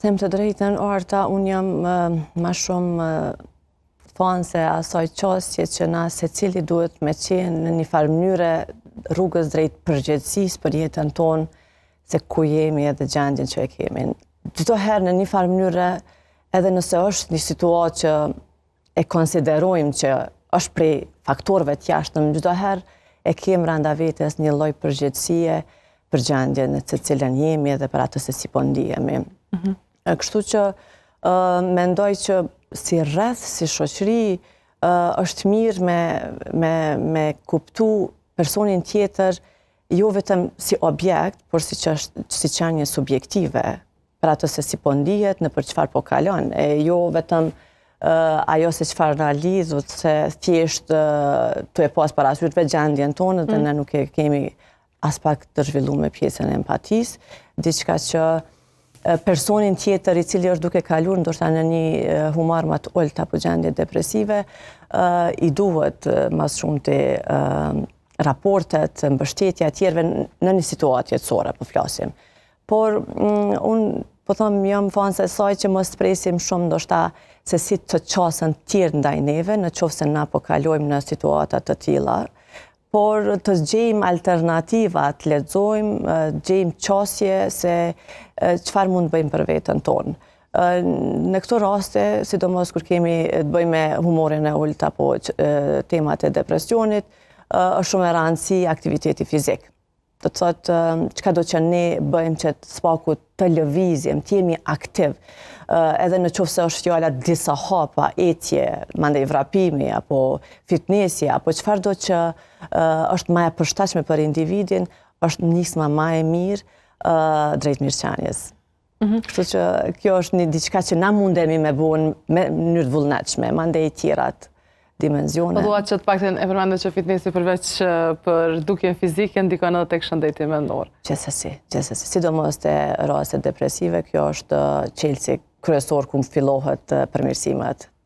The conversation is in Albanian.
Them të drejtën, Arta, unë jam ma shumë fanse asaj qasje që na secili duhet me qenë në një farë mënyre rrugës drejt përgjegjësisë për jetën tonë, se ku jemi edhe gjendjen që e kemi. Çdo herë në një farë mënyre, edhe nëse është një situatë që e konsiderojmë që është prej faktorëve të jashtëm, çdo herë e kem brenda vetes një lloj përgjegjësie për gjendjen në të cilën jemi edhe për atë se si po ndihemi. Kështu që mendoj që si rreth, si shoqëri, është mirë me kuptu personin tjetër jo vetëm si objekt, por si që është, si qenie subjektive, për atë se si po ndihet, në për çfarë po kalon, e jo vetëm ajo se çfarë na lidh, se thjesht të e pas parasysh vetë gjendjen tonë dhe ne nuk e kemi as pak të zhvilluar me pjesën e empatisë, diçka që personin tjetër i cili është duke kaluar ndoshta në një humor më të ulët apo gjendje depresive, i duhet më shumë të raportet, mbështetja e tjerëve në një situatë jetësore, po flasim. Por unë po them jam fanse e saj që mos presim shumë ndoshta se si të qasen tjerë ndaj neve, në qoftë se na po kalojmë në situata të tilla, por të gjejmë alternativa, të lexojmë, të gjejmë qasje se çfarë mund të bëjmë për veten tonë. Në këto raste, sidomos kur kemi të bëjmë me humorin e ulët apo temat e depresionit, është shumë e rëndësi aktiviteti fizik. Do të thotë, çka do që ne bëjmë që të spaku të lëvizim, të jemi aktiv, edhe në qoftë se është fjala disa hapa, ecje, mandej vrapimi, apo fitnesi, apo çfarë do që është ma e përshtatshme për individin, është nisma ma e mirë drejt mirëqenies. Kështu që kjo është një diçka që na mundemi me bo në mënyrë të vullnetshme, mandej tjerat dimenzione. Po dua që të paktën e përmendë që fitnesi përveç për dukjen fizike ndikon edhe tek shëndeti mendor. Gjithsesi, gjithsesi, sidomos te rastet depresive, kjo është çelësi kryesor ku fillohet përmirësimet.